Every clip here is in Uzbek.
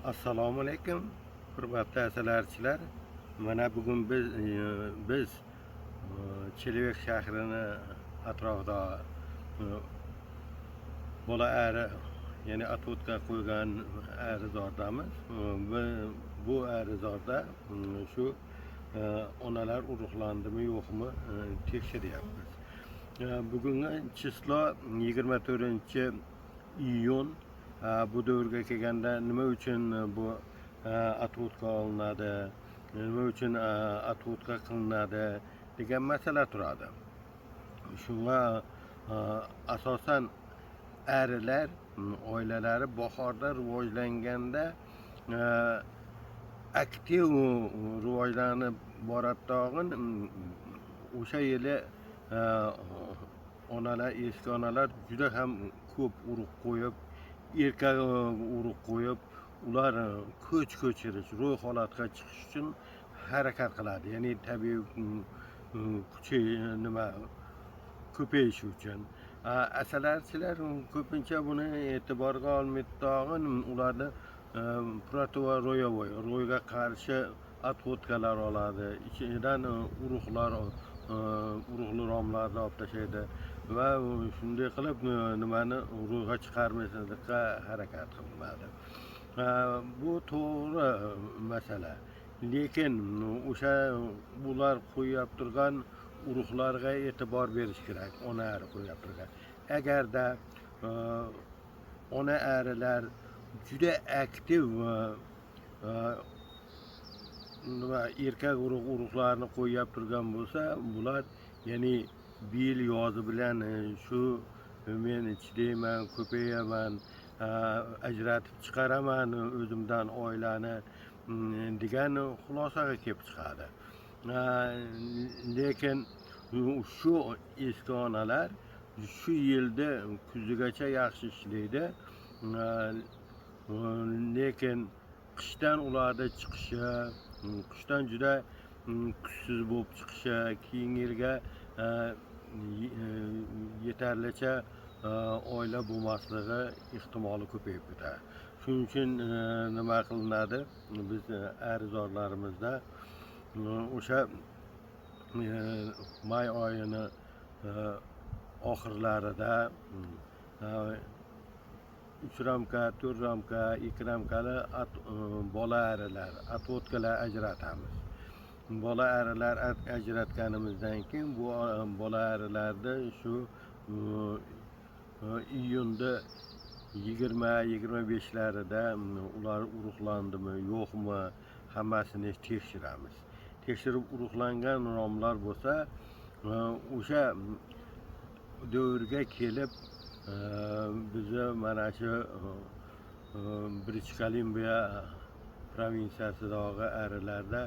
Assalomu alaykum, hurmatli asalarichilar. Mana bugun biz Chelevek shahrini atrofida bola ari, ya'ni отводка qo'ygan arizordamiz. Bu arizorda shu onalar urug'landimi, yo'qmi, tekshiryapmiz. Bugungi число 24 iyun. Bu davrga kelganda nima uchun bu отводка olinadi, nima uchun отводка qilinadi degan masala turadi. Shunga asosan arilar oilalari bahorda rivojlanganda aktiv rivojlanib boradi, tog'in o'sha yili onalar, eski onalar juda ham ko'p urug' qo'yib, erkak urug' qo'yib, ular ko'ch ko'chirish, ro'y holatga chiqish uchun harakat qiladi, ya'ni tabiiy kuchi nima ko'payishi uchun. Asalarichilar ko'pincha buni e'tiborga olmaydi, tog'in ularni противороевой, ro'yga qarshi отводка lar oladi, ichidan urug'lar, urug'li romlarni olib tashlaydi va shunday qilib nimani ro'yga chiqarmaslikka harakat qilinadi. Bu to'g'ri masala, lekin o'sha bular qo'yyap turgan urug'larga e'tibor berish kerak. Ona ari qo'yyap turgan, agarda ona arilar juda aktiv nima erkak urug'larni qo'yyap turgan bo'lsa, bular, ya'ni bu yil yozi bilan shu men chidayman, ko'payaman, ajratib chiqaraman o'zimdan oilani degan xulosaga kelib chiqadi. Lekin shu eski onalar shu yilda kuzigacha yaxshi ishlaydi, lekin qishdan ularni chiqishi, qishdan juda kuchsiz bo'lib chiqishi, keyingi yilga yetarlicha oila bo'lmasligi ehtimoli ko'payib ketadi. Shuning uchun nima qilinadi? Biz arizorlarimizda o'sha may oyini oxirlarida 3 ramka, 4 ramka, 2 ramkali bola arilar, отводка lar ajratamiz. Bola arilar ajratganimizdan keyin bu bola arilarni shu iyunda 20-25larida ular urug'landimi, yo'qmi, hammasini tekshiramiz. Tekshirib, urug'langan romlar bo'lsa, o'sha davrga kelib bizni mana shu British Kolumbiya provinsiyasidagi arilarda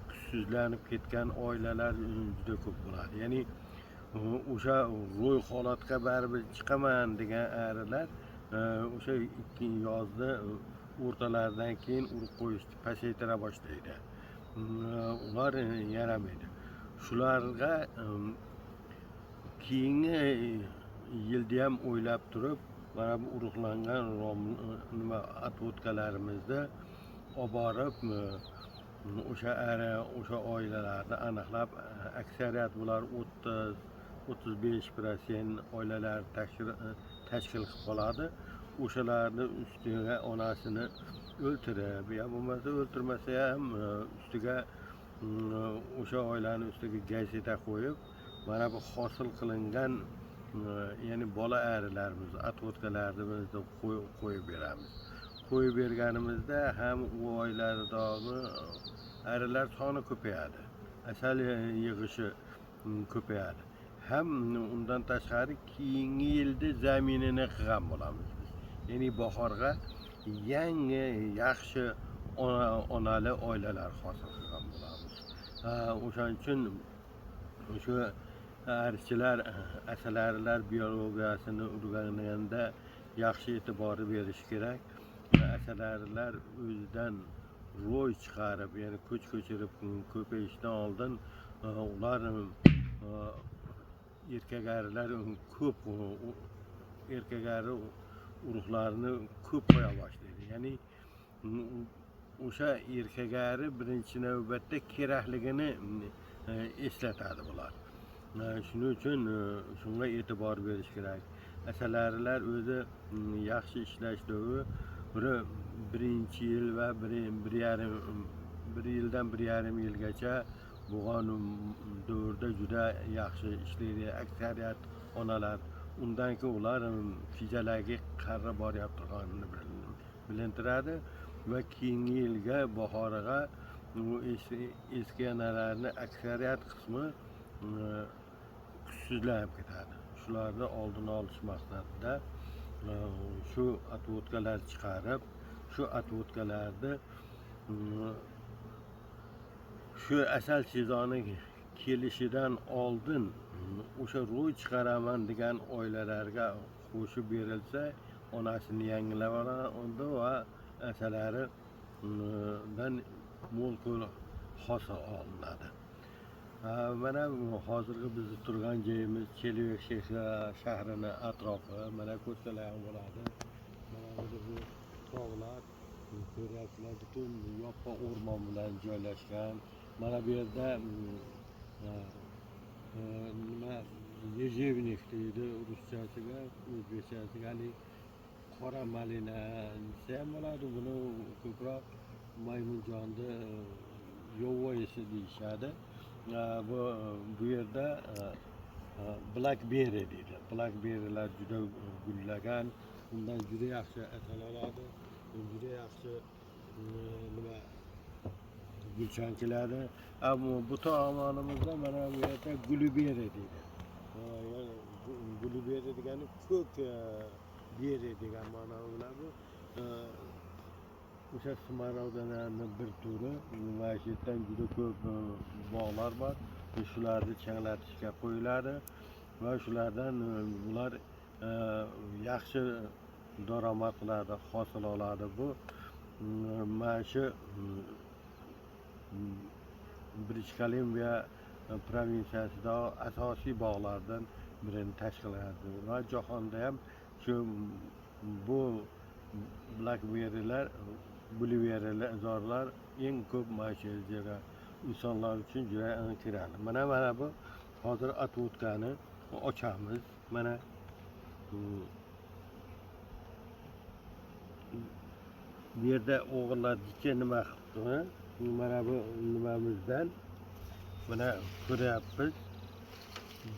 kuchsizlanib ketgan oilalar juda ko'p bo'ladi. Ya'ni o'sha ro'y holatga baribir chiqaman degan arilar o'sha ikkinchi yozni o'rtalaridan keyin urug' qo'yishni pasaytira boshlaydi. Ular yaramaydi. Shularga keyingi yilda ham o'ylab turib, mana bu urug'langan rom nima отводка larimizni olib borib, o'sha ari, o'sha oilalarni aniqlab, aksariyat bular 30-35% oilalar tashkil qilib qoladi. O'shalarni ustiga onasini o'ltirib, yo bo'lmasa o'ltirmasa ham ustiga o'sha oilani ustiga gazeta qo'yib, mana bu hosil qilingan ya'ni bola arilarimiz, отводка larimizni qo'yib beramiz. Qo'yib berganimizda ham u oiladagi arilar soni ko'payadi, asal yig'ishi ko'payadi. Ham undan tashqari keyingi yilda zaminini qilgan bo'lamiz biz, ya'ni bahorga yangi yaxshi onali oilalar hosil qilgan bo'lamiz. O'shaning uchun o'sha arichilar asalarilar biologiyasini o'rganganda yaxshi e'tibor berish kerak. Asalarilar o'zidan ro'y chiqarib, ya'ni ko'ch ko'chirib ko'payishdan oldin ular erkak arilar ko'p erkak ari urug'larini ko'p qo'ya boshlaydi, ya'ni O'sha erkak ari birinchi navbatda kerakligini eslatadi bular. Shuning uchun shunga e'tibor berish kerak. Asalarilar o'zi yaxshi ishlash davri birinchi yil va bir yildan 1,5 yilgacha bo'lgan davrda juda yaxshi ishlaydi aksariyat onalar. Undan keyin ular fijalagi qarib boryapti bilintiradi va keyingi yilga bahoriga u eski onalarni aksariyat qismi kuchsizlanib ketadi. Shularni oldini olish maqsadida shu отводkalar chiqarib, shu отводkalarni shu asal sezoni kelishidan oldin o'sha ro'y chiqaraman degan oilalarga qo'shib berilsa, onasini yangilab oladi va asalaridan mo'l ko'l hosil olinadi. Mana hozirgi bizni turgan joyimiz Chelibek shahrini atrofi. Mana ko'rsalar ham bo'ladi. Mana bu tog'lar ko'ryapsizlar, butun yoppa o'rmon bilan joylashgan. Mana bu yerda nima yejevnik deydi ruschasiga, o'zbekchasiga haligi qora malina desa ham bo'ladi. Buni ko'proq maymunjonni yovvoyisi deyishadi. Bu yerda blackberry deydi. Blackberrylar juda gullagan. Bundan juda yaxshi asal oladi. Juda yaxshi nima gulchan keladi. Bu tomonimizda mana bu yerda guluberi deydi. Guluberi degani ko'k beri degan ma'no bilan bu o'sha smaragdlarni bir turi va shu yerdan juda ko'p bog'lar bor. Shularni changlatishga qo'yiladi va shulardan ular yaxshi daromad qiladi, hosil oladi. Bu mana shu British Columbia provinsiyasida asosiy bog'lardan birini tashkil qiladi va jahonda ham shu bu blackberrylar, blueberrylar, zorlar eng ko'p mana shu yerga insonlar uchun juda kerakli. Mana bu hozir отводкani ochamiz. Mana bu yerda o'g'illar nima qilibdi? Mana bu nimamizdan mana ko'ryapmiz,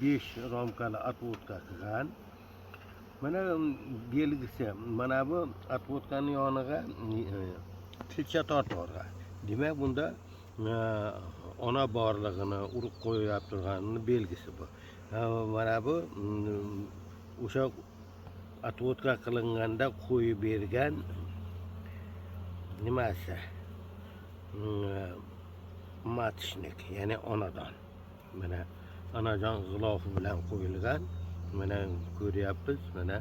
5 romkali отводка qilgan. Mana belgisi, mana bu отводкani yoniga tilcha tortib yuborgan. Demak, bunda ona borlig'ini, urug' qo'yib turganini belgisi bu. Mana bu o'sha отводка qilinganda qo'yib bergan nimasi? Matishnik, ya'ni onadan. Mana onajon g'ilofi bilan qo'yilgan. Mana ko'ryapmiz, mana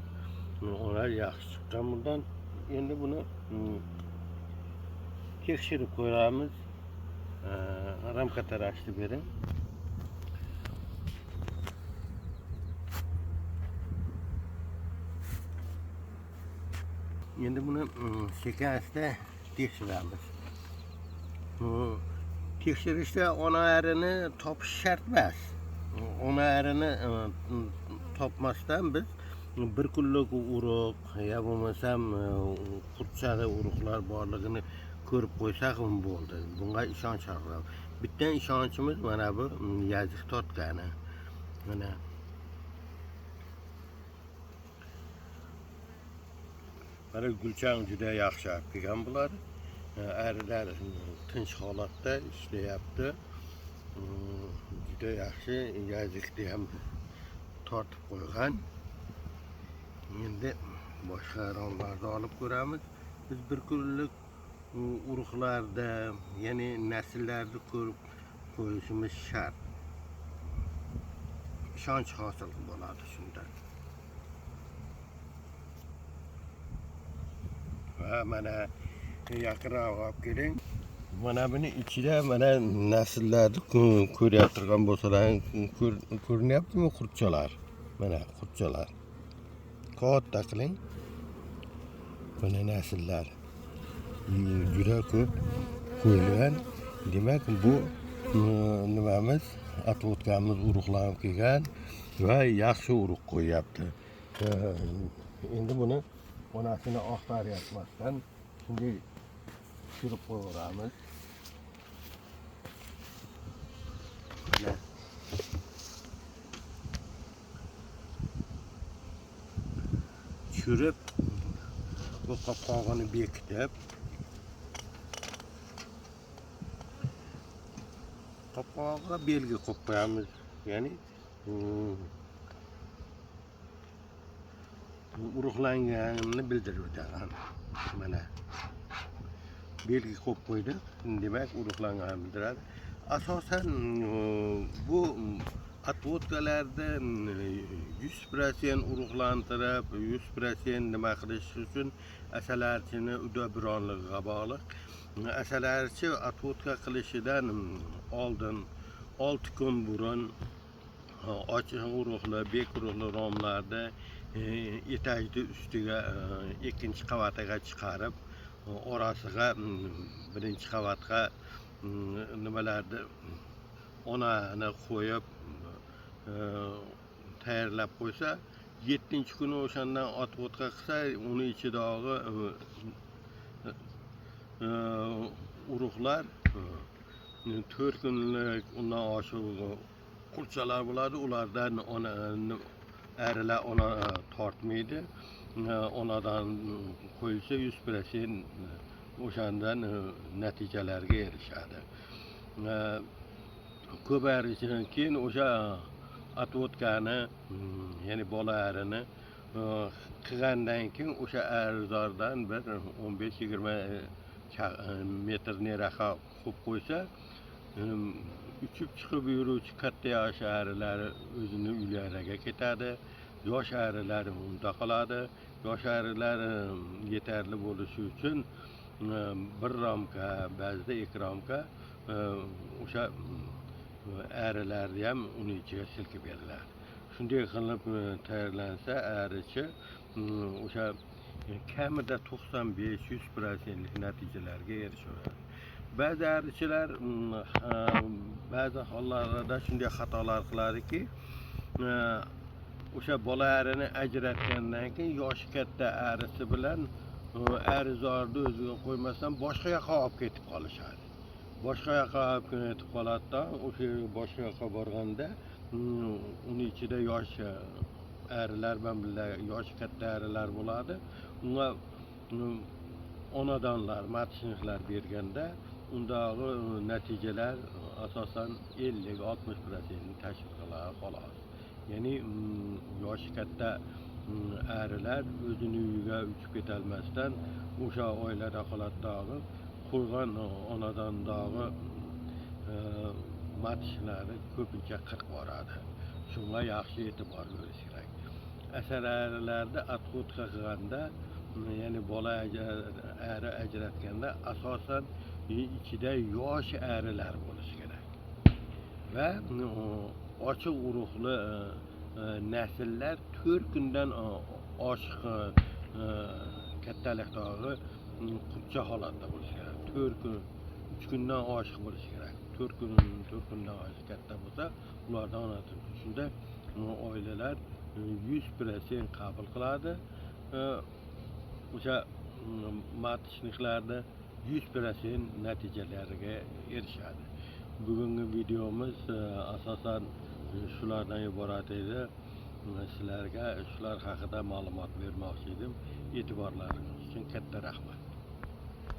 ular yaxshi chiqqan bundan. Endi buni tekshirib ko'ramiz. Ramka tarashni bering. Endi buni sekin asta tekshiramiz. Tekshirishda ona arini topish shart emas. Ona arini topmasdan biz bir kunlik urug' yo bo'lmasam qurtchali urug'lar borligini ko'rib qo'ysak ham bo'ldi. Bunga ishonch hosil. Bitta ishonchimiz mana bu yazik tortgani. Mana mana gulchang juda yaxshi olib kelgan bular. Arilar tinch holatda ishlayapti. Juda yaxshi yazikni ham tortib qo'ygan. Endi boshqa romlarni olib ko'ramiz. Biz bir kunlik urug'larda, ya'ni nasllarni ko'rib qo'yishimiz shart. Ishonch hosil bo'ladi shundan. Va mana yaqinroq olib keling. Mana buni ichida mana nasllarni ko'rayotgan bo'lsalar, ko'rinyaptimi qurtchalar? Mana qurtchalar. Katta qiling. Mana nasllar. juda ko'p qo'yilgan. Demak, bu nimamiz, otvodkamiz urug'lanib kelgan va yaxshi urug' qo'yyapti. Endi buni onasini oqtaryapmasdan shunday tushirib qo'yaveramiz. Tushirib bu qopqog'ini bekitib, qopqog'iga belgi qo'yib qo'yamiz. Ya'ni urug'langanini bildirib o'tadi. Mana belgi qo'yib qo'ydik, demak urug'langanini bildiradi. Asosan bu otvodkalarda 100% urug'lantirib, 100% nima qilish uchun asalarichini uddaburonligiga bog'liq. Asalarichi otvodka qilishidan oldin 6 kun burun ochiq urug'li, bek urug'li romlarni etajni ustiga ikkinchi qavatiga chiqarib, orasiga birinchi qavatga nimalarni onani qo'yib tayyorlab qo'ysa, 7-kuni o'shandan otvodka qilsa, uni ichidagi urug'lar 4 kunlik undan oshiq qurtchalar bo'ladi. Ulardan ona arilar ona tortmaydi. Onadan qo'yilsa 100% o'shandan natijalarga erishadi. Ko'p arishidan keyin o'sha otvodkani, ya'ni bola arini qilgandan keyin o'sha arizordan bir 15-20 metr neraqa qo'yib qo'ysa, uchib chiqib yuruvchi katta yosh arilar o'zini uylariga ketadi. Yosh arilar unda qoladi. Yosh arilar yetarli bo'lishi uchun bir ramka, ba'zida 2 ramka o'sha arilarni ham uni ichiga silkib beriladi. Shunday qilib tayyorlansa arichi o'sha kamida 95-100% natijalarga erishadi. Ba'zi arichilar ba'zi hollarda shunday xatolar qiladiki, o'sha bola arini ajratgandan keyin yoshi katta arisi bilan arizorni o'ziga qo'ymasdan boshqa yoqqa olib ketib qolishadi. Boshqa yoqqa olib ketib qoladida, o'sha boshqa yoqqa borganda uni ichida yosh arilar bilan birga yoshi katta arilar bo'ladi. Unga onadonlar, matishniklar berganda undagi natijalar asosan 50-60% tashkil qiladi xolos. Ya'ni yoshi katta arilar o'zini uyiga uchib ketolmasdan o'sha oilada qoladidagi qo'ygan onadondagi matishlari ko'pincha qirq boradi. Shunga yaxshi e'tibor berish kerak. Asalarilarda otvodka qilganda, ya'ni bola ari ajratganda asosan ichida yosh arilar bo'lishi kerak va ochiq urug'li nasllar 4 kundan oshiq kattalikdagi qurtcha holatda bo'lishi kerak. 4 kun, 3 kundan oshiq bo'lishi kerak. 4 kun, 4 kundan oshiq katta bo'lsa, ulardan onasi. Shunda oilalar 100% qabul qiladi. O'sha matishniklarni 100% natijalariga erishadi. Bugungi videomiz asosan shulardan iborat edi. Sizlarga shular haqida ma'lumot bermoqchi edim. E'tiborlaringiz uchun katta rahmat.